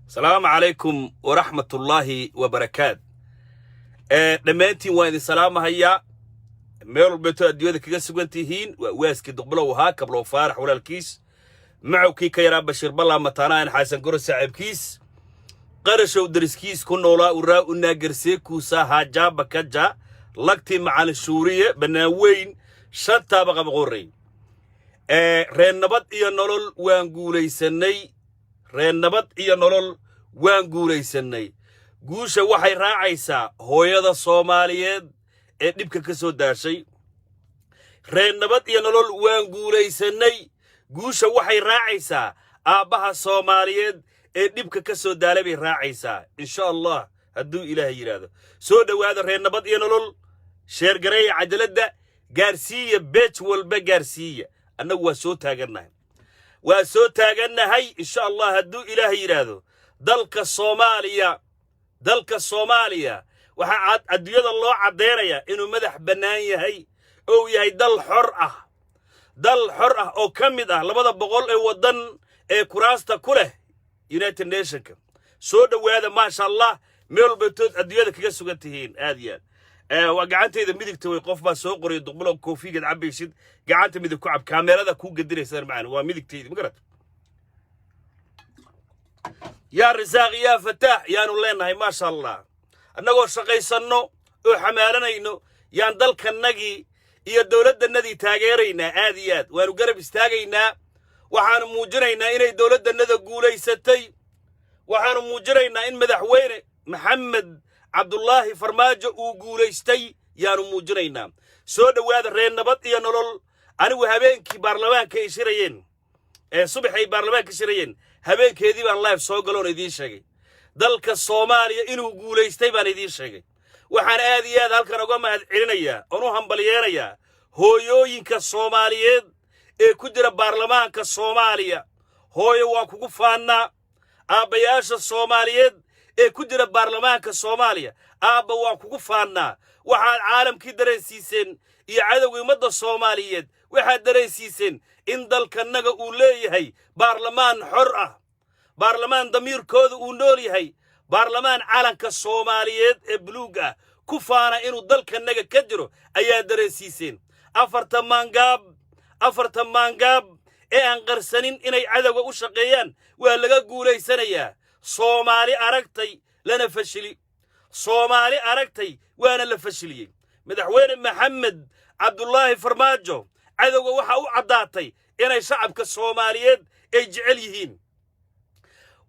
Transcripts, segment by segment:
Asalaamu calaykum waraxmatullaahi wabarakaat. Dhammaantiin waan idin salaamahayaa meel walbeeto adduunyada kaga sugan tihiin. Waa waaskii Duqbalow ahaa, Kablow Faarax walaalkiis, macowkii ka yaraa, Bashiir Ballaa mataanaan, Xaasan Goro saaxiibkiis, Qarashow dariskiis ku noolaa, uraa unaagersee kuusaa haajaaba kaja lagtii Macalin Shuuriye bannaan weyn shantaaba qabaqorey. Reer Nabad iyo Nolol waan guulaysannay. Reer Nabad iyo Nolol waan guulaysannay. Guusha waxay raacaysaa hooyada Soomaaliyeed ee dhibka ka soo daashay. Reer Nabad iyo Nolol waan guulaysannay. Guusha waxay raacaysaa aabbaha Soomaaliyeed ee dhibka ka soo daalay bay raacaysaa, insha Allah, hadduu Ilaahay yidhaahdo. Soo dhowaada reer Nabad iyo Nolol. Share gareeya cajaladda, gaarsiiya page walba gaarsiiya. Annagu waa soo taagannahay, waa soo taagannahay, insha Allah, hadduu Ilaahay yidhaahdo. Dalka Soomaaliya, dalka Soomaaliya waxaa adduunyada loo caddaynayaa inuu madax bannaan yahay oo yahay dal xor ah, dal xor ah oo ka mid ah 200 ee waddan ee kuraasta ku leh United Nationka. Soo dhowaada, maasha Allah, meel walbatood adduunyada kaga sugan tihiin. Aad iyo aad waa gacantayda midigta way. Qof baa soo qoraya: "Duqbulo, koofigaad cabaysid gacanta midig ku cab, kaameerada kuu gedinaysa." Macana waa midigtayda, ma garat? Yaa Risaaq, yaa Fataax yaanu leenahay, maasha Allah. Annagoo shaqaysanno oo xamaalanayno yaan dalkannagii iyo dowladdannadii taageeraynaa. Aad iyo aad waanu garab istaagaynaa. Waxaanu muujinaynaa inay dowladdannada guulaysatay. Waxaanu muujinaynaa in Madaxweyne Maxamed Cabdullaahi Farmaajo uu guulaystay yaanu muujinaynaa. Soo dhowaada reer Nabad iyo Nolol. Anigu habeenkii baarlamaanka ay shirayeen, ee subaxay baarlamaanka shirayeen, habeenkeedii baan live soo galoon idiin sheegay dalka Soomaaliya inuu guulaystay baan idiin sheegay. Waxaan aad iyo aad halkan uga mahad celinayaa oon u hambalyeenayaa hooyooyinka Soomaaliyeed ee ku jira baarlamaanka Soomaaliya. Hooyo, waan kugu faannaa. Aabbayaasha Soomaaliyeed ee ku jira baarlamaanka Soomaaliya, aabba, waan kugu faannaa. Waxaad caalamkii dareensiiseen iyo cadowga ummadda Soomaaliyeed, waxaad dareensiiseen in dalkannaga uu leeyahay baarlamaan xor ah, baarlamaan damiirkooda uu nool yahay, baarlamaan calanka Soomaaliyeed ee buluug ah ku faana inuu dalkannaga ka jiro ayaa dareensiiseen. Afarta maangaab, afarta maangaab ee aan qarsanin inay cadowga u shaqeeyaan waa laga guulaysanayaa. Soomaali aragtay lana fashili, Soomaali aragtay waana la fashiliyey. Madaxweyne Maxamed Cabdulaahi Farmaajo, cadowga waxaa u caddaatay inay shacabka Soomaaliyeed ay jecel yihiin.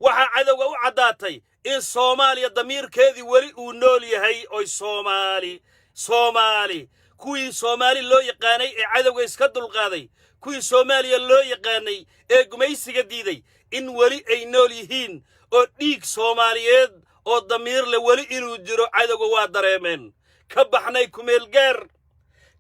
Waxaa cadowga u caddaatay in Soomaaliya damiirkeedii weli uu nool yahay. Oy Soomaali, Soomaali, kuwii Soomaali loo yaqaanay ee cadowga iska dulqaaday, kuwii Soomaaliya loo yaqaanay ee gumaysiga diiday, in weli ay nool yihiin oo dhiig Soomaaliyeed oo damiir leh weli inuu jiro cadowga waa dareemeen. Ka baxnay kumeelgaar,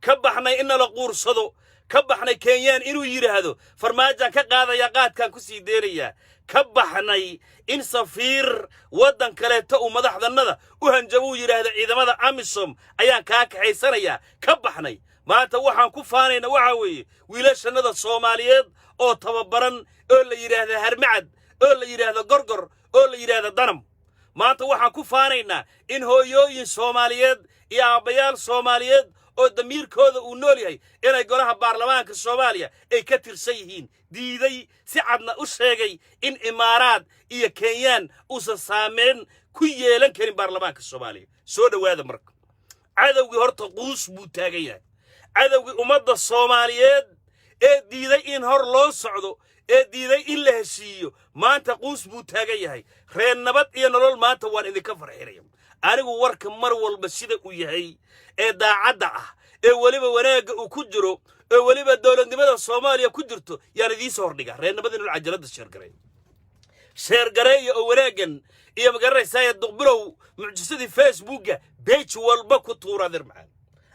ka baxnay in nala quursado, ka baxnay Kenyaan inuu yidhaahdo "Farmaajaan ka qaadayaa, qaadkaan ku sii deynayaa", ka baxnay in safiir waddan kaleeto uu madaxdannada u hanjabo, uu yidhaahdo "Ciidamada AMISOM ayaan kaa kaxaysanayaa", ka baxnay. Maanta waxaan ku faanayna waxaa weeye wiilashannada Soomaaliyeed oo tababaran oo la yidhaahda Harmacad, oo la yidhaahdo Gorgor, oo la yidhaahdo Danam. Maanta waxaan ku faanaynaa in hooyooyin Soomaaliyeed iyo aabbayaal Soomaaliyeed oo damiirkooda uu nool yahay inay golaha baarlamaanka Soomaaliya ay ka tirsan yihiin, diiday, si cadna u sheegay in Imaaraad iyo Kenyaan uusan saameyn ku yeelan karin baarlamaanka Soomaaliya. Soo dhowaada. Marka cadowgii horta quus buu taagan yahay. Cadowgii ummadda Soomaaliyeed ee diiday in hor loo socdo, ee diiday in la heshiiyo, maanta quus buu taagan yahay. Reer Nabad iyo Nolol, maanta waan idinka farxinaya. Anigu warka mar walba sida uu yahay ee daacadda ah, ee weliba wanaagga uu ku jiro, ee weliba dowladnimada Soomaaliya ku jirto yaan idiin soo hordhigaa. Reer Nabad iyo Nolol, cajaladda share gareey, share gareeya oo wanaaggan iyo magaranaysaaya Duqbilow mucjisadii Facebooka page walba ku tuura. Adeer macaan,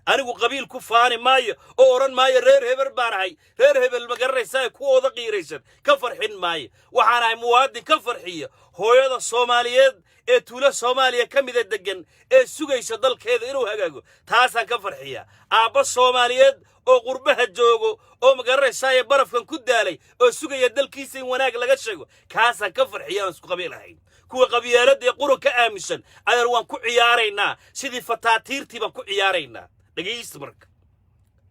anigu qabiil ku faani maayo oo odhan maayo "Reer hebel baan ahay", reer hebel magaranaysaa kuwooda qiiraysan ka farxin maayo. Waxaan ahay muwaadin ka farxiya hooyada Soomaaliyeed ee tuulo Soomaaliya ka mida deggan ee sugaysa dalkeeda inuu hagaago. Taasaan ka farxiya. Aabba Soomaaliyeed oo qurbaha joogo oo magaranaysaaya barafkan ku daalay oo sugaya dalkiisa in wanaag laga sheego, kaasaan ka farxiya. Aan isku qabiil ahayn. Kuwa qabyaaladda ee quranka aaminsan, adeer, waan ku ciyaaraynaa. Sidii fataatiirtii baan ku ciyaaraynaa. Dhegaysta marka,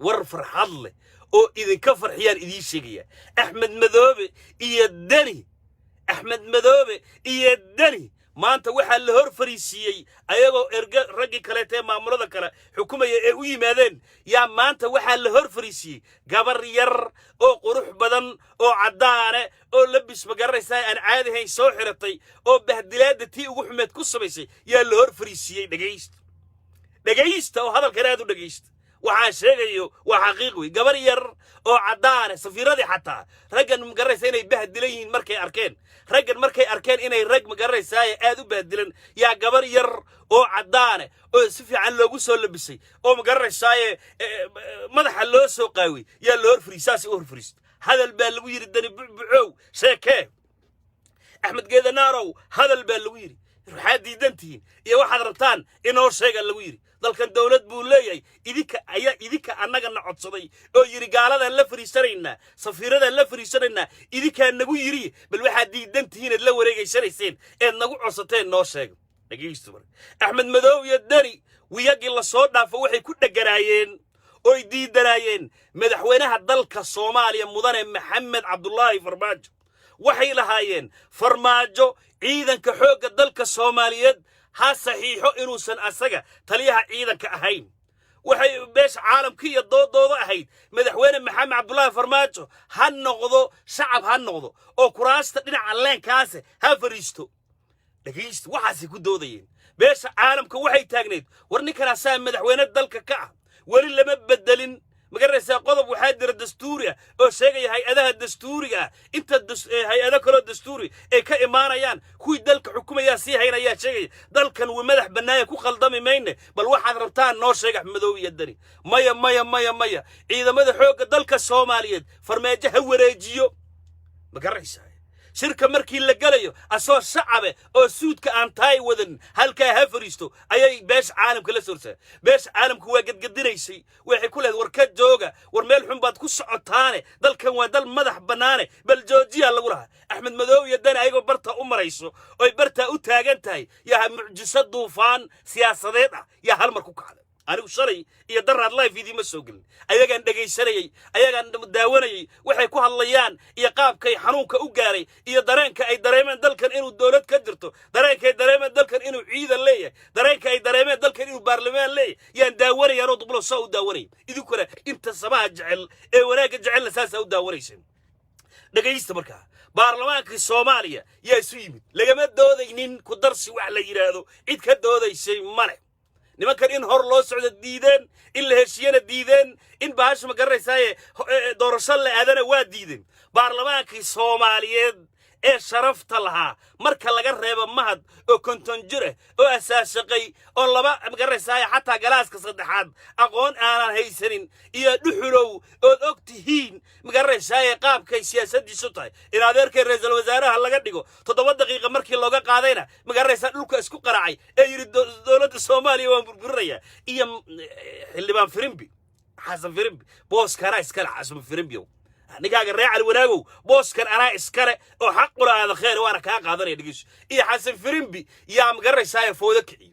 war farxad leh oo idinka farxiyaan idiin sheegaya. Axmed Madoobe iyo Deni, Axmed Madoobe iyo Deni maanta waxaa la hor fariisiiyey ayagoo erge raggii kaleeta ee maamulada kale xukumaya ee u yimaadeen. Yaa maanta waxaa la hor fariisiiyey gabar yar oo qurux badan oo caddaane oo labis, ma garanaysaa, aan caadi hayn soo xiratay oo bahdilaadda tii ugu xumeed ku samaysay yaa la hor fariisiiyey. Dhegaysta, dhegaysta oo hadalkan aad u dhegaysta. Waxaan sheegayo waa xaqiiq wey. Gabar yar oo caddaane, safiiradii xataa raggan, ma garanaysaa, inay bahdilan yihiin markay arkeen, raggan markay arkeen inay rag, ma garanaysaaye, aad u bahdilan, yaa gabar yar oo caddaane oo si fiican loogu soo labisay oo, ma garanaysaaye, madaxa loo soo qaawiyey yaa la hor fariis. Saasay u hor fariista. Hadal baa lagu yidhi: "Dani bucbucow, sheekee. Axmed Geedanaarow, hadal baa lagu yidhi. Waxaad diidan tihiin iyo waxaad rabtaan inoo sheega," lagu yidhi. "Dalkan dowlad buu leeyahay. Idinka ayaa, idinka annagana codsaday oo yidhi gaaladaan la fariisanaynaa, safiiradaan la fariisanaynaa. Idinkaa nagu yidhi. Bal waxaad diidan tihiin eed la wareegaysanayseen eed nagu codsateen noo sheega." Dhegaysta marka, Axmed Madow iyo Deni wiyagii lasoo dhaafo waxay ku dheganaayeen oy diidanaayeen madaxweynaha dalka Soomaaliya, mudane Maxamed Cabdulaahi Farmaajo. Waxay lahaayeen Farmaajo ciidanka xoogga dalka Soomaaliyeed ha saxiixo inuusan asaga taliyaha ciidanka ahayn. Waxay beesha caalamka iyo doodooda ahayd madaxweyne Maxamed Cabdulaahi Farmaajo ha noqdo shacab, ha noqdo oo kuraasta dhinaca leenkaase ha fariisto. Dhegaysta, waxaasay ku doodayeen. Beesha caalamka waxay taagnayd: war ninkan asaa madaxweyne dalka ka ah, weli lama bedelin. Ma garanaysaa, qodob waxaa jira dastuuri ah oo sheegaya hay-adaha dastuuriga ah inta hay-ado kaloo dastuuri ay ka imaanayaan, kuwii dalka xukumayaa sii haynayaa sheegaya. Dalkan wuu madax bannaaya, ku khaldami mayne. Bal waxaad rabtaan noo sheega, Axmedoow iyo Dani. Maya, maya, maya, maya, ciidamada xoogga dalka Soomaaliyeed Farmaajo ha wareejiyo. Ma garanaysaa, shirka markii la gelayo asoo shacabe oo suudka aan taay wadan halkaa ha fariisto ayay beesha caalamka la sorsaa. Beesha caalamku waa gadgadinaysay. Waxay ku leedahay: war ka jooga, war meel xun baad ku socotaane, dalkan waa dal madax bannaane, bal joojiyaa lagu lahaa. Axmed Madow iyo Dani ayagoo barta u marayso oy bartaa u taagan tahay yaa mucjiso duufaan siyaasadeed ah yaa hal mar ku kacday. Anigu shalay iyo daraad live idiima soo gelin. Ayagaan dhegaysanayey, ayagaan daawanayey waxay ku hadlayaan iyo qaabkay xanuunka u gaaray iyo dareenka ay dareemeen dalkan inuu dowlad ka jirto, dareenka ay dareemeen dalkan inuu ciidan leeyahay, dareenka ay dareemeen dalkan inuu baarlamaan leeyahay yaan daawanaya anoo dublo saa u daawanayay. Idinkuna inta samaha jecel ee wanaagga jecelna saasaa u daawanayseen. Dhegaysta markaa, baarlamaankii Soomaaliya yaa isu yimid. Lagama doodaynin ku darsi wax la yidhaahdo, cid ka doodaysay male. Nimankan in hor loo socdo diideen, in la heshiyana diideen, in bahasha, ma garanaysaaye, doorasho la aadana waa diideen. Baarlamaankii Soomaaliyeed ee sharafta lahaa, marka laga reebo Mahad oo 50 jir ah oo asaashaqay oo laba, ma garanaysaaye, xataa galaaska saddexaad aqoon aanan haysanin, iyo Dhuxulow ood og tihiin, ma garanaysaaye, qaabkay siyaasaddiisu tahay, in adeerkay ra'iisul wasaaraha laga dhigo 7 daqiiqa markii looga qaadayna, ma garanaysaa, dhulka isku qaracay ee yidhi dowladda Soomaaliya waan burburinayaa, iyo xildhibaan Firimbi, Xasan Firimbi. Booskana iskale Xasan Firimbiow, ninkaaga reer Cali Wanaagow, booskan anaa iskale oo xaq ula aada kheer, waana kaa qaadanaya. Dhegeyso, iyo Xasan Firimbi yaa, ma garanaysaaye, foodo kiciyo.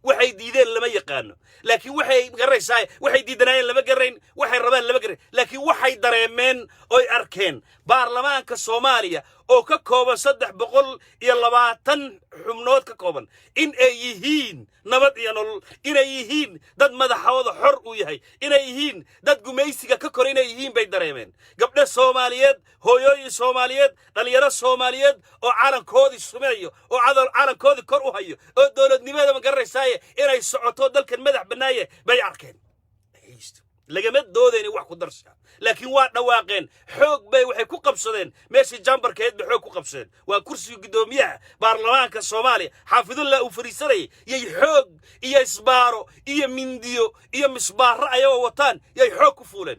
Waxay diideen lama yaqaano, laakiin waxay, ma garanaysaa, waxay diidanaayeen lama garanayn, waxay rabaan lama garanayn, laakiin waxay dareemeen oy arkeen baarlamaanka Soomaaliya oo ka kooban 320 xubnood ka kooban in ay yihiin nabad iyo nolol, inay yihiin dad madaxooda xor uu yahay, inay yihiin dad gumaysiga ka kor inay yihiin bay dareemeen. Gabdho Soomaaliyeed, hooyooyin Soomaaliyeed, dhallinyaro Soomaaliyeed oo calankoodii suminayo oo calankoodii kor u hayo oo dowladnimada, ma garanaysaaye, inay socoto, dalkan madax bannaaye bay arkeen. Lagama doodayna wax ku darsa, laakiin waa dhawaaqeen. Xoog bay waxay ku qabsadeen meeshii jambarkeed bay xoog ku qabsadeen. Waa kursiga guddoomiyaha baarlamaanka Soomaaliya Xaafidullah uu fariisanayay yay xoog iyo isbaaro iyo mindiyo iyo misbaaro ayagoo wataan yay xoog ku fuuleen.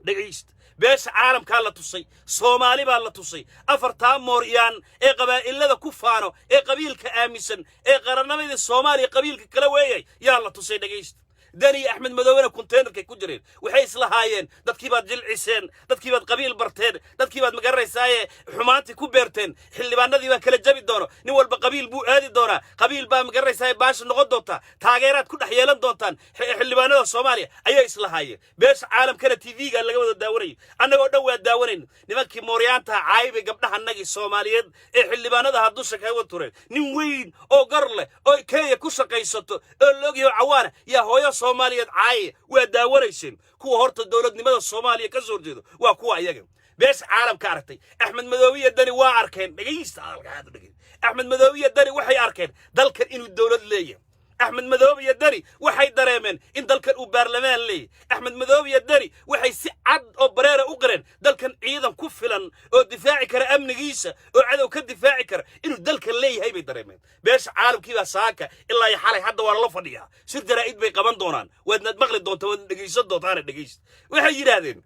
Dhegaysta, beesha caalamkaa la tusay, Soomaali baa la tusay, afartaa mooryaan ee qabaa'ilada ku faano ee qabiilka aaminsan ee qarannimadii Soomaaliya qabiilka kala weeyay yaa la tusay. Dhegaysta. Dani iyo Axmed Madoobena containerkay ku jireen. Waxay islahaayeen dadkii baad jilciseen, dadkii baad qabiil barteen, dadkii baad magaranaysaaye xumaantii ku beerteen, xildhibaanadii baa kala jabi doono, nin walba qabiil buu aadi doonaa, qabiil baa magaranaysaa baasha noqon doontaa, taageeraad ku dhex yeelan doontaan xildhibaanada Soomaaliya ayay islahaayeen. Beesha caalamkana TV-ga laga wada daawanayo, annagoo dhan waa daawanayno. Nimankii mooryaanta caayibay gabdhahanagii Soomaaliyeed ee xildhibaanadaha dusha kaga tureen. Nin weyn oo gar leh oo Kenya ku shaqaysato oo laogyaho cawaana yaa hooyo Soomaaliyeed caayaya, waa daawanayseen. Kuwa horta dowladnimada Soomaaliya ka soo horjeedo waa kuwa iyaga. Beesha caalamka aragtay Axmed Madoobe iyo Dani waa arkeen. Dhegaysta hadalka, aad u dhegay. Axmed Madoobe iyo Dani waxay arkeen dalkan inuu dowlad leeyahay. Axmed Madoobe iyo Dani waxay dareemeen in dalkan uu baarlamaan leeyahay. Axmed Madoobe iyo Dani waxay si cad oo bareera u qireen dalkan ciidan ku filan oo difaaci kara amnigiisa oo cadow ka difaaci kara inuu dalkan leeyahay bay dareemeen. Beesha caalamkii baa saaka ilaa iyo xalay hadda waa lala fadhiyaa. Shir jaraa'id bay qaban doonaan, waadnaad maqli doontaa, waadna dhegaysan doontaana. Dhegaysta, waxay yidhaahdeen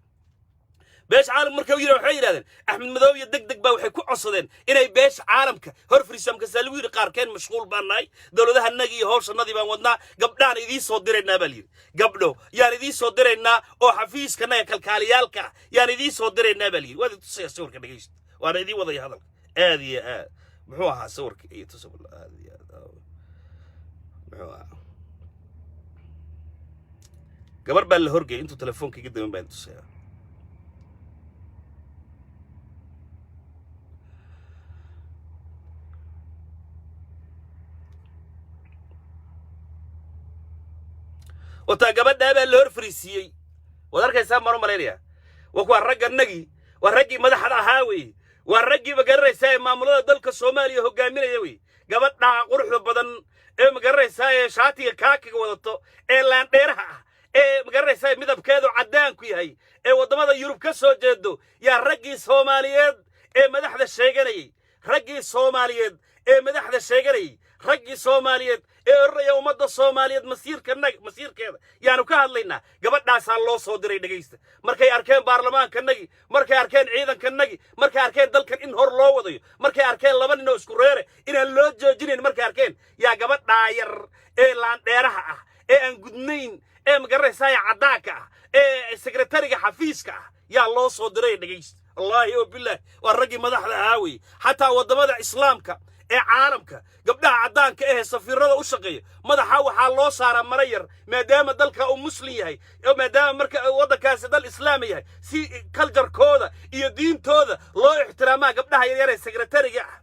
beesha caalamka markay u yidhahdeen, waxay yidhahdeen Axmed Madoobe iyo deg deg baa waxay ku codsadeen inay beesha caalamka hor fariistaan. Markaasaa lagu yidhi qaarkeen mashquul baan nahay, dowladahanagii iyo hawshanadii baan wadnaa, gabdhaan idiin soo diraynaa baa layidhi. Gabdho yaan idiin soo diraynaa oo xafiiskanaga kalkaaliyaalka ah yaan idiin soo diraynaa baa layidhi. Waad tusaya sawirka, dhegaysta, waana idiin wadaya hadalka aad iyo aad. Muxuu ahaa sawirka iyo tusa aad iyo aad? Muxuu ahaa? Gabar baa la horgeyay. Intuu telefoonka iga daman baan tusaya. Wataa, gabadhaa baa la hor fariisiiyey, waad arkaysaa maan u malaynaya. Waa kuwa ragganagii, waa raggii madaxda ahaa weeye, waa raggii magaranaysaa ee maamulada dalka Soomaaliya hogaaminaya wey. Gabadhaa quruxda badan ee magaranaysaa ee shaatiga kaakiga wadato ee laandheeraha ah ee magaranaysaa midabkeedu caddaanku yahay ee waddamada Yurub ka soo jeedo yaa raggii Soomaaliyeed ee madaxda sheeganayay, raggii Soomaaliyeed ee madaxda sheeganayay, raggii Soomaaliyeed ee odhanaya ummadda Soomaaliyeed masiirka nag masiirkeeda yaanu ka hadlaynaa, gabadhaasaa loo soo diray. Dhegaysta, markay arkeen baarlamaankanagii, markay arkeen ciidankanagii, markay arkeen dalkan in hor loo wadayo, markay arkeen laba nin oo isku reere inaan loo joojinayn, markay arkeen yaa gabadhaa yar ee laandheeraha ah ee aan gudnayn ee magaranaysaa caddaanka ah ee sekretariga xafiiska ah yaa loo soo diray. Dhegaysta, wallaahi oo bilaah, waa raggii madaxda ahaa weeye. Xataa waddamada Islaamka ee caalamka gabdhaha caddaanka ahee safiirada u shaqeeya madaxa waxaa loo saaraa mara yar, maadaama dalka uu muslim yahay, maadaama marka waddankaasi dal islaami yahay, si culturekooda iyo diintooda loo ixtiraamaa. Gabdhaha yaryar ee sekretariga ah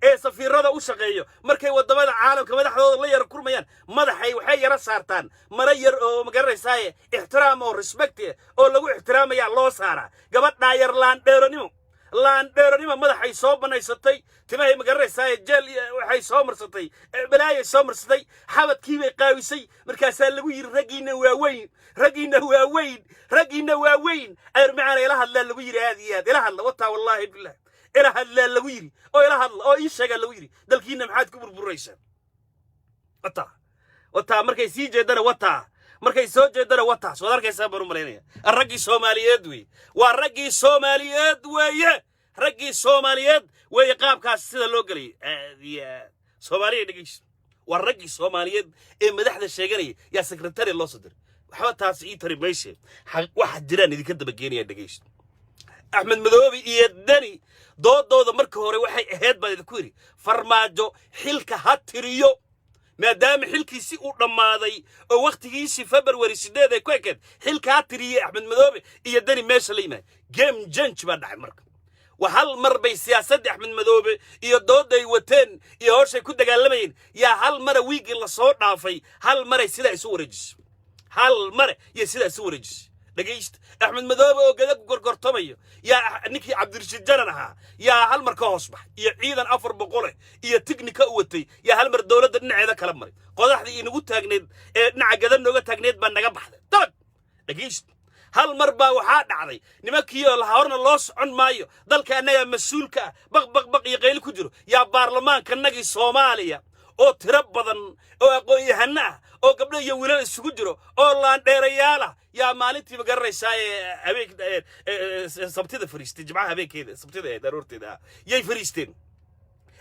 ee safiirada u shaqeeyo markay waddamada caalamka madaxdooda la yara kurmayaan, madaxay waxay yara saartaan mara yar oo magaranaysaa ixtiraam oo respect oo lagu ixtiraamaya loo saaraa. Gabadhaa yar laandheeronimo, laandheeronimo madaxay soo banaysatay, timahay magaranaysaa jeel waxay soo marsatay, balaayay soo marsatay, xabadkiibay qaawisay. Markaasaa lagu yidhi raggiinna waaweyn, raggiinna waaweyn, raggiinna waaweyn ayr macaana ila hadlaa lagu yidhi. Aad iyo aad ila hadla wataa, wallaahi bilah, ila hadlaa lagu yidhi oo ila hadla oo ii sheegaa lagu yidhi, dalkiinna maxaad ku burburaysaa? Wataa, wataa, markay sii jeedana wataa, markay soo jeedana wataas waad arkaysaa baan u malaynaya. Raggii Soomaaliyeed weeye, waa raggii Soomaaliyeed weeye, raggii Soomaaliyeed weeye. Qaabkaas sida loo gelayay aad iyo aad Soomaaliya dhegeyso, waa raggii Soomaaliyeed ee madaxda sheeganaya yaa sekretary loo soo diray. Waxba taas ii tari mayse, waxa jiraan idinka dabageenaya. Dhegeysto, Axmed Madoobe iyo Dani doodooda marka hore waxay ahayd baan idinku yidhi Farmaajo xilka ha tiriyo, maadaama xilkiisi uu dhammaaday oo wakhtigiisii February 8 ay ku ekeed, xilka ha tiriyey Axmed Madoobe iyo Dani meesha la yimaada. Game change baa dhacay. Marka waa hal mar bay siyaasaddii Axmed Madoobe iyo doodday wateen iyo howshay ku dagaalamayeen yaa hal mara wiiggii lasoo dhaafay hal maray sidaa isu wareejisay, hal mare iyo sidaa isu wareejisay. Dhegaysta, Axmed Madoobe oo gada gorgortamayo yaa ninkii Cabdirashiid Janan ahaa yaa hal mar ka hoos baxay iyo ciidan 400 iyo tignika u watay yaa hal mar dowladda dhinaceeda kala maray. Qodaxdii inagu taagneed ee dhinaca gada nooga taagneed baa naga baxday dalag. Dhegaysta, hal mar baa waxaa dhacday nimankii oo lahaa horna loo socon maayo, dalka annagaa mas-uulka ah, baq baq baq iyo qayli ku jiro, yaa baarlamaankanagii Soomaaliya oo tiro badan oo aqoon-yahano ah oo gabdho iyo wiilal isugu jiro oo laandheerayaal ah yaa maalintiiba garanaysaa ee habeenk sabtida fariistay, Jimcaha habeenkeeda, sabtida ee daroorteeda ah yay fariisteen.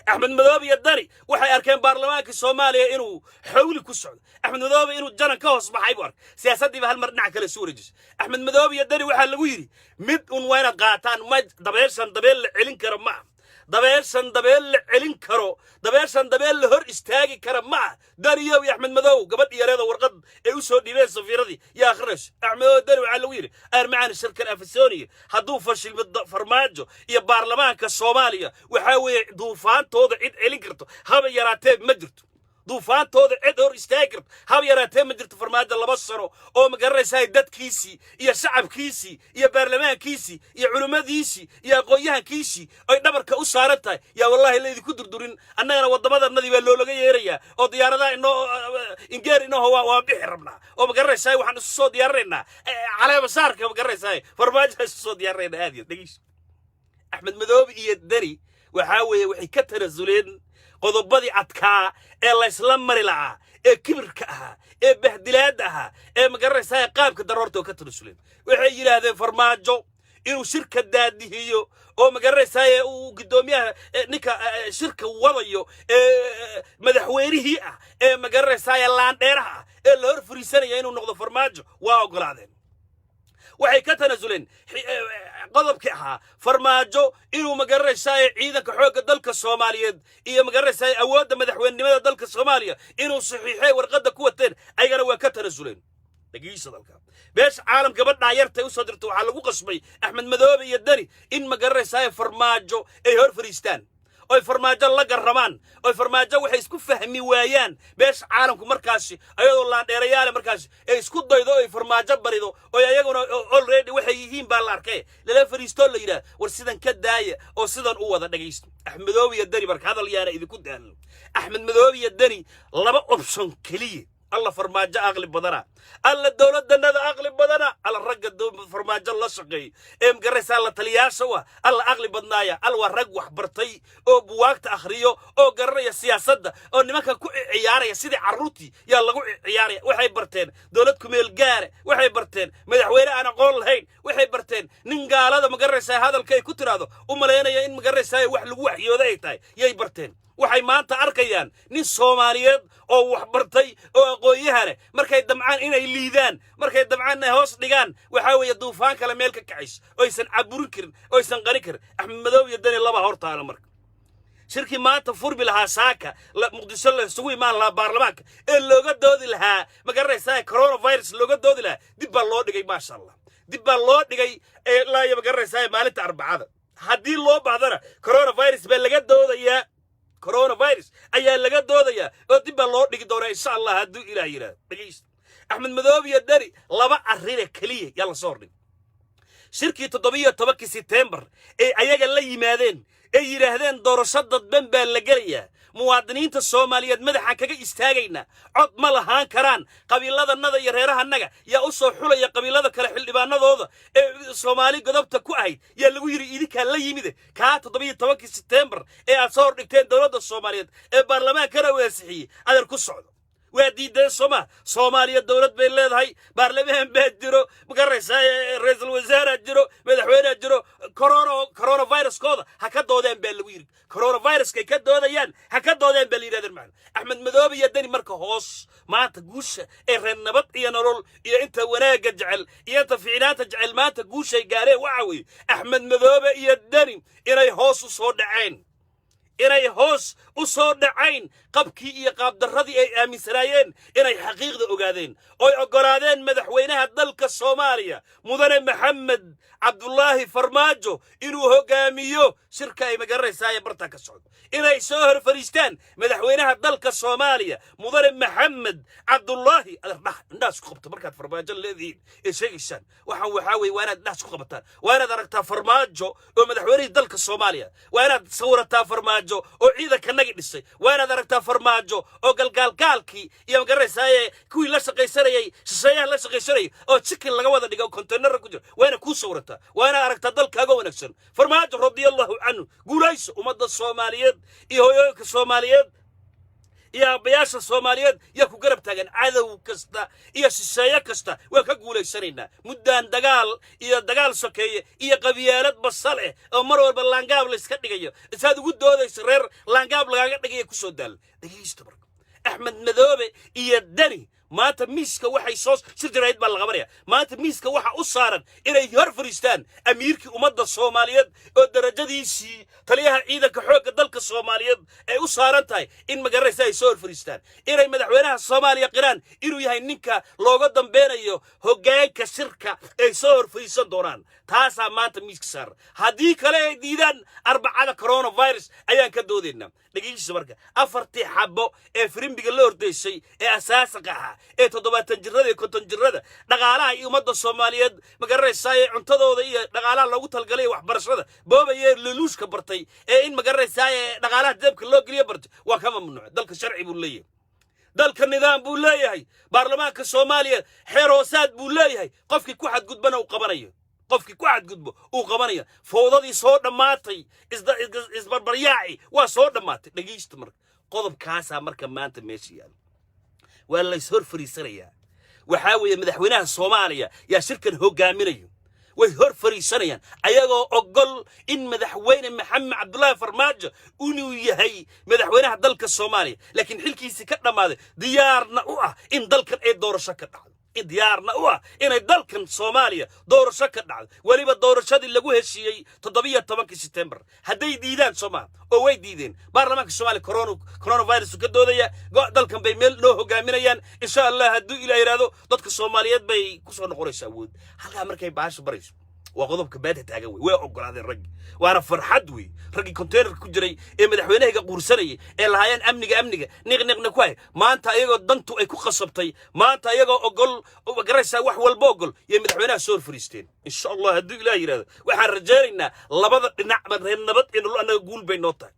Axmed Madoobe iyo Dani waxay arkeen baarlamaanka Soomaaliya inuu xawli ku socdo. Axmed Madoobe inuu Janan ka hoos baxay buu arkay. Siyaasaddiiba hal mar dhinac kale isu wareejisay. Axmed Madoobe iyo Dani waxaa lagu yidhi, mid un waa inaad qaataan. Ma dabeeshan dabeel la celin karo ma ah. Dabeeshan dabeel la celin karo, dabeeshan dabeel la hor istaagi kara ma ah. Daniyow iyo Axmed Madow, gabadh yareeda warqad ay u soo dhiibeen safiiradii yaa akhrinayso. Axmed Madow, Dani waxaa lagu yidhi, armacaan shirkan Afisoniya hadduu fashilmo, Farmaajo iyo baarlamaanka Soomaaliya, waxaa weeye duufaantooda cid celin karto haba yaraatee ma jirto. Duufaantooda cid hor istaagi karto haba yaraatee ma jirto. Farmaajo 2 sano oo, ma garanaysaa, dadkiisii iyo shacabkiisii iyo baarlamaankiisii iyo culimmadiisii iyo aqoon-yahankiisii ay dhabarka u saaran tahay, yaa wallaahi laydinku durdurin. Annagana waddamadanadii baa loolaga yeerayaa oo diyaaradaha inoo ingeer inooho waa bixi rabnaa oo, ma garanaysaa, waxaan isu soo diyaarinaynaa caleema saarka, ma garanaysaa, Farmaajo isu soo diyaarinaynaa. Aad iyo dhegeyso. Axmed Madoobe iyo Deni waxaa weeye waxay ka tanasuleen qodobadii adkaa ee laysla mari lahaa, ee kibirka ahaa, ee bahdilaadda ahaa, ee, ma garanaysaa, qaabka daroorta oo ka tanasuleen. Waxay yidhaahdeen Farmaajo inuu shirka daadihiyo oo, ma garanaysaa, uu guddoomiyaha ninka shirka wadayo ee madaxweynihii ah ee, ma garanaysaa, laandheeraha ah ee la hor fariisanaya inuu noqdo Farmaajo, waa oggolaadeen. Waxay ka tanasuleen qodobkii ahaa Farmaajo inuu, ma garanaysaa, ciidanka xoogga dalka Soomaaliyeed iyo, ma garanaysaa, awoodda madaxweynenimada dalka Soomaaliya inuu saxiixay warqadda ku wateen, ayagana waa ka tanasuleen. Dhegeysa, dalka beesha caalam gabadhaa yartay usoo dirta waxaa lagu qasbay Axmed Madoobe iyo Dani in, ma garanaysaa, Farmaajo ay hor fariistaan oy Farmaajo la garramaan oy Farmaajo waxay isku fahmi waayaan. Beesha caalamku markaasi ayadoo laandheerayaale markaasi ay isku daydo oy Farmaajo barido oy ayaguna already waxay yihiin baa la arkay, lala fariistoo la yidhaah, war sidan ka daaya oo sidan u wada. Dhegaysto, Axmed Madoobe iyo Dani marka hadal yaana idinku daalin. Axmed Madoobe iyo Dani laba option keliya. Alla Farmaajo aqli badana, alla dowladdanada aqli badana, alla ragga Farmaajo la shaqeeyo ee, magaraysaa, la taliyaasha u ah, alla aqli badnaaya. Alla waa rag wax bartay oo buwaagta akhriyo oo garanaya siyaasadda oo nimanka ku ciyaaraya sidii carruurtii yaa lagu ciyaaraya. Waxay barteen dowlad kumeel gaare, waxay barteen madaxweyne aan aqoon lahayn, waxay barteen nin gaalada, magaraysaa, hadalka ay ku tiraahdo u malaynaya in, magaraysaa, wax lagu waxyooda ay tahay yay barteen. Waxay maanta arkayaan nin Soomaaliyeed oo wax bartay oo aqoon-yahane. Markay damcaan inay liidaan, markay damcaan inay hoos dhigaan, waxaa weeye duufaan kale meel ka kacayso oysan caburin karin, oysan qarin karin. Axmed Madow iyo Dani laba hortaala. Marka shirkii maanta furmi lahaa saaka Muqdisho la isugu imaan lahaa baarlamaanka ee looga doodi lahaa, ma garanaysaa, coronavirus looga doodi lahaa, dib baa loo dhigay. Maasha Allah, dib baa loo dhigay ilaa iyo, ma garanaysaa, maalinta Arbacada. Haddii loo baahdana coronavirus baa laga doodayaa, coronavirus ayaa laga doodayaa oo dib baa loo dhigi doonaa, insha Allah, hadduu Ilaah yidhahdo. Dhegeysta, Axmed Madoobe iyo Dani laba arrine keliya yaa lasoo hordhigay. Shirkii 17-kii Setembar ee ayaga la yimaadeen ee yidhaahdeen doorasho dadban baa la gelayaa, muwaadiniinta Soomaaliyeed madaxaan kaga istaagaynaa, cod ma lahaan karaan, qabiiladanada iyo reerahanaga yaa u soo xulaya qabiilada kale xildhibaanadooda ee Soomaali godobta ku ahayd, yaa lagu yidhi idinkaa la yimide. Kaa 17-kii Setembar ee aad soo hordhigteen dowladda Soomaaliyeed ee baarlamaankana uu ansixiyey, adeer ku socdo, waa diideen sooma? Soomaaliya dowlad bay leedahay, baarlamaan baa jiro, ma garanaysaa, ra-iisul wasaaraa jiro, madaxweynea jiro. Coronaviruskooda ha ka doodeen baa lagu yidhi. Coronaviruskay ka doodayaan ha ka doodeen baa la yidhahdeen. Macna Axmed Madoobe iyo Deni marka hoos maanta guusha ee reer Nabad iyo Nolol iyo inta wanaagga jecel iyo inta ficnaanta jecel maanta guushay gaareen waxa weeye Axmed Madoobe iyo Deni inay hoos u soo dhaceen, inay hoos u soo dhacayn qabkii iyo qaabdarradii ay aaminsanaayeen, inay xaqiiqda ogaadeen oy oggolaadeen madaxweynaha dalka Soomaaliya, mudane Maxamed Cabdulaahi Farmaajo, inuu hoggaamiyo shirka ay, magaranaysaa, ee bartaa ka socdo, inay soo hor fadhiistaan madaxweynaha dalka Soomaaliya, mudane Maxamed Cabdulaahi. Adeer, dhax indhaas ku qabto markaad Farmaajo leedihiin ee sheegaysaan. Waxaan waxaa weeye waa inaad indhaas ku qabataan, waa inaad aragtaa Farmaajo oo madaxweynihii dalka Soomaaliya, waa inaad sawirataa Farmaajo oo ciidanka nagi dhisay, waa inaad aragtaa Farmaajo oo galgaalgaalkii iyo, magaranaysaa, kuwii la shaqaysanayay, shisheeyaha la shaqaysanayay oo chicken laga wada dhigo, containara ku jira, waa inaad kuu sawirataa, waa inaad aragtaa dalkaaga wanaagsan. Farmaajo radiallahu canhu, guulayso. Ummadda Soomaaliyeed iyo hooyooyinka Soomaaliyeed iyo Iyo aabbayaasha Soomaaliyeed yaa ku garab taagan. Cadow kasta iyo shisheeye kasta waa ka guulaysanaynaa. Muddaan dagaal iyo dagaal sokeeye iyo qabiyaalad basal eh oo mar walba laangaab layska dhigayo, saad ugu doodayso reer laangaab lagaaga dhigaya, kusoo daal. Dhegaysta marka, Axmed Madoobe iyo Deni maanta miiska waxay soo shir jaraa'id baa la qabanaya. Maanta miiska waxa u saaran inay hor fadhiistaan amiirkii ummadda Soomaaliyeed oo darajadiisii taliyaha ciidanka xoogga dalka Soomaaliyeed ay u saaran tahay in magaranaysa ay soo hor fadhiistaan, inay madaxweynaha Soomaaliya qiraan inuu yahay ninka looga dambeynayo hoggaanka shirka ay soo hor fadhiisan doonaan. Taasaa maanta miiska saaran. Haddii kale ay diidaan, Arbacada coronavirus ayaan ka doodaynaa. Dhegeysiisa marka, afartii xabo ee firimbiga la hordaysay ee asaasaqa ahaa ee 70 jirada iyo 50 jirada, dhaqaalaha iyo ummadda Soomaaliyeed, magaranaysaa, ee cuntadooda iyo dhaqaalaha loogu talgalay ee waxbarashada boobayee, luluushka bartay ee in, magaranaysaa, ee dhaqaalaha jeebka loo geliyo bartay, waa ka mamnuuc. Dalka sharci buu leeyahay, dalka nidaam buu leeyahay, baarlamaanka Soomaaliya xeer hoosaad buu leeyahay. Qofkii ku xadgudbana uu qabanayo, qofkii ku xadgudbo uu qabanaya. Fowdadii soo dhammaatay, isbarbaryaaci waa soo dhammaatay. Dhegaysta marka, qodobkaasaa marka maanta meesha yaala. Waa lays hor fariisanayaa. Waxaa weeye madaxweynaha Soomaaliya yaa shirkan hogaaminayo. Way hor fariisanayaan ayagoo ogol in madaxweyne Maxamed Cabdullaahi Farmaajo inuu yahay madaxweynaha dalka Soomaaliya, laakiin xilkiisii ka dhammaaday, diyaarna u ah in dalkan ay doorasho ka dhacdo, diyaarna u ah inay dalkan Soomaaliya doorasho ka dhacdo, weliba doorashadii lagu heshiiyey 17-kii Setembar. Hadday diidaan, soo maha oo way diideen, baarlamaanka Soomaaliya coronavirus ka doodaya. Dalkan bay meel noo hogaaminayaan, insha Allah. Hadduu Ilaah yidhaahdo, dadka Soomaaliyeed bay kusoo noqonaysa awood. Halkaa markay baasha barayso, waa qodobka baada taagan wey. Way ogolaadeen raggi, waana farxad wey. Raggii containerka ku jiray ee madaxweynahayga quursanayay ee lahaayeen amniga, amniga niq niqna ku hay, maanta ayagoo dantu ay ku qasabtay, maanta ayagoo ogol, garaysaa, wax walba ogol, yay madaxweynaha soo hor fariisteen. Insha Allah, hadduu Ilaah yidhahdo, waxaan rajaynaynaa labada dhinacba reer nabad iyo nolol. Annaga guul bay noo tahay,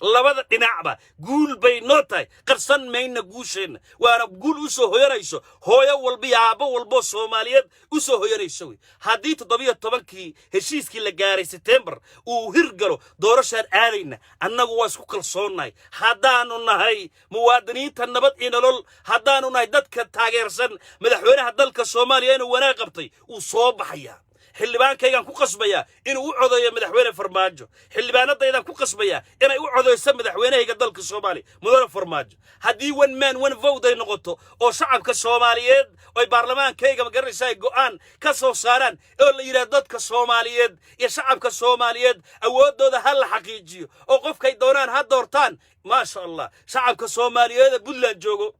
labada dhinacba guul bay noo tahay. Qarsan mayna guusheenna, waana guul u soo hoyanayso hooyo walba iyo aabbo walboo Soomaaliyeed u soo hoyanayso wey. Haddii 17-kii heshiiskii la gaaray Setembar uu hirgalo, doorashaan aadayna. Annagu waa isku kalsoonnahay haddaanu nahay muwaadiniinta nabad iyo nolol, haddaanu nahay dadka taageersan madaxweynaha dalka Soomaaliya inuu wanaag qabtay. Wuu soo baxayaa. Xildhibaankaygaan ku qasbayaa inuu u codeeyo madaxweyne Farmaajo. Xildhibaanadaydaan ku qasbayaa inay u codeyso madaxweynahayga dalka Soomaaliya, mudane Farmaajo. Haddii one man one vote ay noqoto oo shacabka Soomaaliyeed oy baarlamaankayga, magaranaysa, ay go'aan ka soo saaraan oo la yidhaahdo dadka Soomaaliyeed iyo shacabka Soomaaliyeed awooddooda ha la xaqiijiyo oo qofkay doonaan ha doortaan, maasha Allah. Shacabka Soomaaliyeed ee Puntland joogo,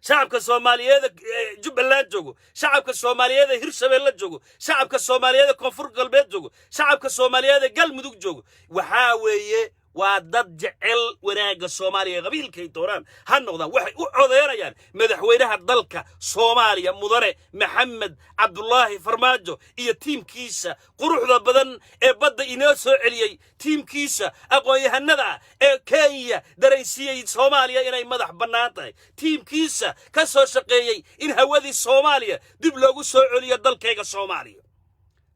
shacabka Soomaaliyeed ee Jubbaland joogo, shacabka Soomaaliyeed ee Hirshabeelle joogo, shacabka Soomaaliyeed ee Koonfur Galbeed joogo, shacabka Soomaaliyeed ee Galmudug joogo, waxaa weeye waa dad jecel wanaagga Soomaaliya. Qabiilkay doonaan ha noqdaan, waxay u codeynayaan madaxweynaha dalka Soomaaliya, mudane Maxamed Cabdulaahi Farmaajo, iyo tiimkiisa quruxda badan ee badda inoo soo celiyey, tiimkiisa aqoon-yahanada ah ee Kenya daraysiiyey Soomaaliya inay madax bannaan tahay, tiimkiisa ka soo shaqeeyey in hawadii Soomaaliya dib loogu soo celiyo dalkayga Soomaaliya,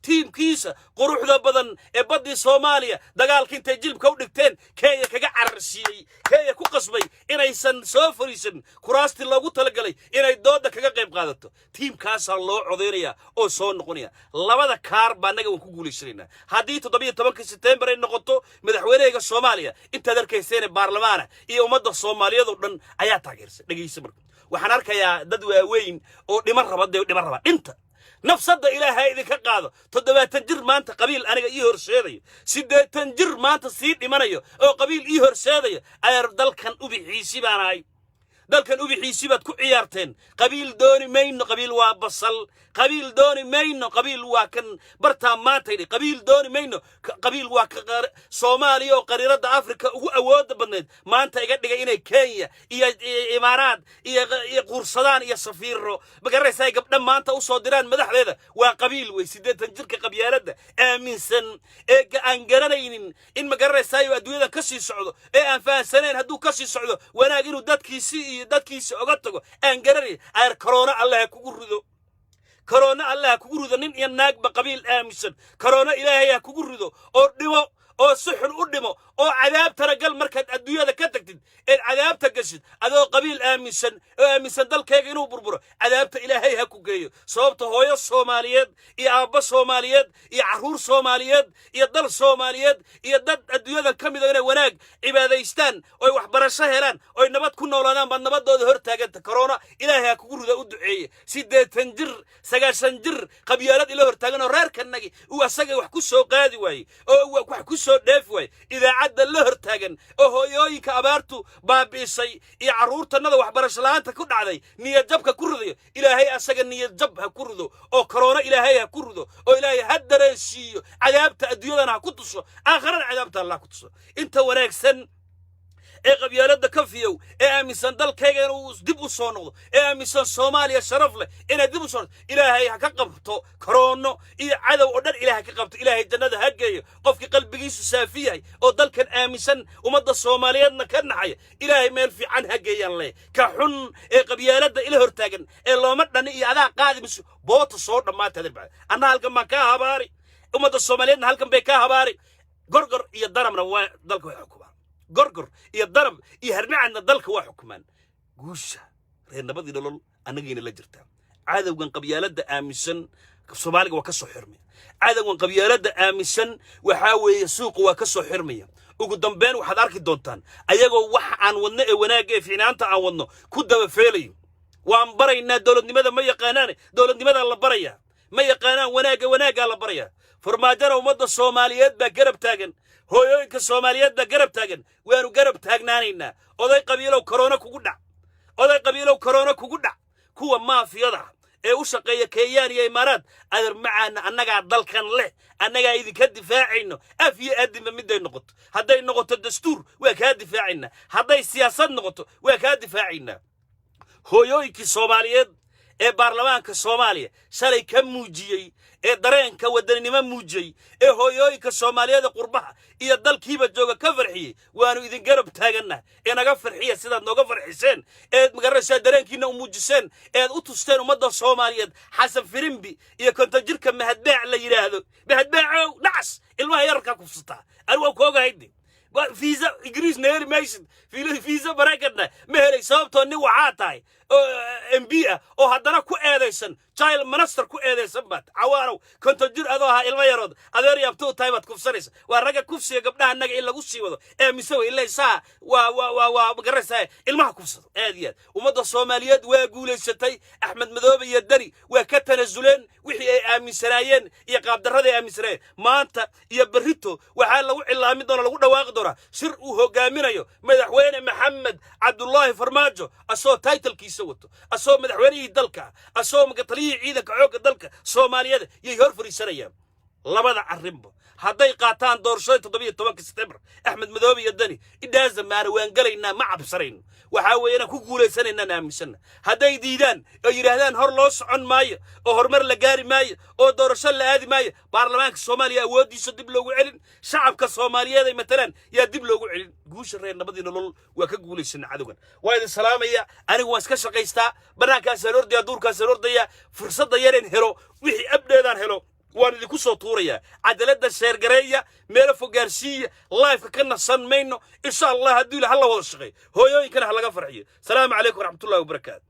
tiimkiisa quruxda badan ee baddii Soomaaliya dagaalka intay jilibka u dhigteen Kenya kaga cararsiiyey, Kenya ku qasbay inaysan soo fariisan kuraastii loogu talagalay inay doodda kaga qayb qaadato. Tiimkaasaa loo codaynaya oo soo noqonaya. Labada kaar baa annaga waan ku guulaysanaynaa. Haddii 17-ka Setembar ay noqoto, madaxweynahayga Soomaaliya intaad arkayseene baarlamaana iyo ummadda Soomaaliyeed oo dhan ayaa taageersan. Dhegaysa marka, waxaan arkayaa dad waaweyn oo dhiman raba, dee dhiman raba. Dhinta, nafsadda Ilaahay idinka qaado. 70 jir maanta qabiil aniga ii horseedayo, 80 jir maanta sii dhimanayo oo qabiil ii horseedayo. Adeer, dalkan ubixiisi baan ahay, dalkan ubixiisi baad ku ciyaarteen. Qabiil dooni mayno, qabiil waa basal. Qabiil dooni mayno, qabiil waa kan bartaa maantaydhi. Qabiil dooni mayno, qabiil waa ka Soomaaliya oo qariiradda Afrika ugu awoodda badnayd maanta iga dhigay inay Kenya iyo Imaaraad iyo quursadaan iyo safiiro, magaraysa, ay gabdha maanta u soo diraan madaxdeeda. Waa qabiil wey. 80 jirka qabyaaladda aaminsan ee aan garanaynin in, magaranaysayo, adduunyadan ka sii socdo, ee aan fahansanayn hadduu ka sii socdo wanaag inuu dadkiisi iyo dadkiisi oga tago aan garanayn. Ayar, karoona Allah ha kugu rido, karoona Allah ha kugu rido. Nin iyo naagba qabiil aaminsan, karoona Ilaahay ha kugu rido oo dhimo oo si xun u dhimo. Oo cadaabtana gal markaad adduunyada ka tagtid eed cadaabta gashid, adoo qabiil aaminsan oo aaminsan dalkayga inuu burburo, cadaabta Ilaahay ha ku geeyo. Sababta hooyo Soomaaliyeed iyo aabbo Soomaaliyeed iyo carruur Soomaaliyeed iyo dal Soomaaliyeed iyo dad adduunyadan ka mida inay wanaag cibaadaystaan, oy waxbarasho helaan, oy nabad ku noolaadaan baad nabadooda hor taaganta. Corona Ilaahay ha kugu ruda u duceeye. 80 jir, 90 jir qabyaalad ila hortaagan oo reerkanagi uu asaga wax ku soo qaadi waayey oo wax ku soo dheefi waayey, idaacadda la hortaagan oo hooyooyinka abaartu baabi'isay iyo carruurtannada waxbarasho la'aanta ku dhacday niyadjabka ku ridayo, Ilaahay asaga niyadjab ha ku rido, oo corona Ilaahay ha ku rido, oo Ilaahay ha dareensiiyo cadaabta, adduunyadana ha ku tuso, aakharana cadaabta Allah ku tuso. Inta wanaagsan ee qabyaaladda ka fiyow, ee aaminsan dalkayga inuu dib u soo noqdo, ee aaminsan Soomaaliya sharaf leh inay dib u soo noqdo, Ilaahay ha ka qabto koroono iyo cadow oo dhan, Ilaahay ha ka qabto, Ilaahay jannada ha geeyo. Qofkii qalbigiisu saafi yahay oo dalkan aaminsan, ummadda Soomaaliyeedna ka naxaya, Ilaahay meel fiican ha geeyaan leh. Ka xun ee qabyaaladda ila hortaagan ee looma dhani iyo adaa qaadi mayso, boota soo dhammaata adeer. Anna halkan baan kaa habaari, ummadda Soomaaliyeedna halkan bay kaa habaari. Gorgor iyo Danabna waa dalka way xukumaan. Gorgor iyo Danab iyo Harmacadna dalka waa xukumaan. Guusha reer nabadii nolol annagayna la jirtaa. Cadowgan qabyaaladda aaminsan Soomaaliga waa ka soo xirmaya. Cadowgan qabyaaladda aaminsan waxaa weeye suuqa waa ka soo xirmaya. Ugu dambeyn waxaad arki doontaan ayagoo wax aan wadno ee wanaagga ee fiicnaanta aan wadno ku dabafeelayo. Waan baraynaa dowladnimada, ma yaqaanaane, dowladnimadaa la barayaa. Ma yaqaanaan wanaagga, wanaaggaa la barayaa. Farmaajana ummadda Soomaaliyeed baa garab taagan, hooyooyinka Soomaaliyeed baa garab taagan, waanu garab taagnaanaynaa. Oday qabiilow, corona kugu dhac. Oday qabiilow, corona kugu dhac. Kuwa maafiyada ee u shaqeeya Kenyaan iyo Imaaraad, adeer macaana, annagaa dalkan leh, annagaa idinka difaacayno af iyo aadinba miday noqoto. Hadday noqoto dastuur, waa kaa difaacaynaa. Hadday siyaasad noqoto, waa kaa difaacaynaa. Hooyooyinkii Soomaaliyeed ee baarlamaanka Soomaaliya shalay ka muujiyey, ee dareenka wadaninimo muujiyey, ee hooyooyinka Soomaaliyeed ee qurbaha iyo dalkiiba jooga ka farxiyey, waanu idin garab taagannaha. Ee naga farxiya sidaad nooga farxiseen, eed magaranaysaa dareenkiina u muujiseen, eed u tusteen ummadda Soomaaliyeed Xasan Firimbi iyo 50 jirka Mahadbeec la yidhaahdo. Mahadbeecow, nacas, ilmaha yararkaa kufsataa, ani waa ku ogahayde. Fiisa Ingiriisna heli maysid, fiisa Maraykanna ma helay, sababtoo nin waxaa tahay oo MP ah oo haddana ku eedaysan child molester ku eedaysan baad. Cawaanow, 50 jir adoo ahaa, ilmo yarood adeer yaabto u tahay baad kufsanaysa. Waa ragga kufsiga gabdhaha annaga in lagu sii wado ee mise wey ilaa saa waa magaranaysaa ilmaha kufsado. Aad iyo aad ummadda Soomaaliyeed waa guulaysatay. Axmed Madoobe iyo Dani waa ka tanasuleen wixii ay aaminsanaayeen iyo qaabdarradii ay aaminsanaayeen. Maanta iyo berrito waxaa lagu cilaami doona, lagu dhawaaqi doonaa shir uu hogaaminayo Madaxweyne Maxamed Cabdullaahi Farmaajo, asoo titlekiisa wato, asoo madaxweynihii dalka ah, asoo taliyihii ciidanka xoogga dalka Soomaaliyeed, yay hor fariisanayaan. Labada arrinba hadday qaataan doorashada 17-ka Sebtembar, Axmed Madoobe iyo Dani idhaasa maana waan gelaynaa, ma cabsanayno. Waxaa weeye inaan ku guulaysanaynaan aaminsanna. Hadday diidaan oo yidhaahdaan hor loo socon maayo oo horumar la gaari maayo oo doorasho la aadi maayo, baarlamaanka Soomaaliya awooddiisa dib loogu celin, shacabka Soomaaliyeed ay matalaan yaa dib loogu celin. Guusha reer nabadii nolol, waa ka guulaysana cadowgan. Waa idin salaamaya. Anigu waan iska shaqaystaa, bannaankaasaan ordaya, duurkaasaan ordaya. Fursadda yareen helo, wixii abdheedaan helo, waan idinku soo tuurayaa. Cadaaladda share gareeya, meelo fog gaarsiiya. Liveka ka nasan mayno, insha Allah. Hadduu ila ha la wada shaqeeyo, hooyooyinkana ha laga farxiyo. Salaamu calaykum waraxmatullahi wabarakaatu.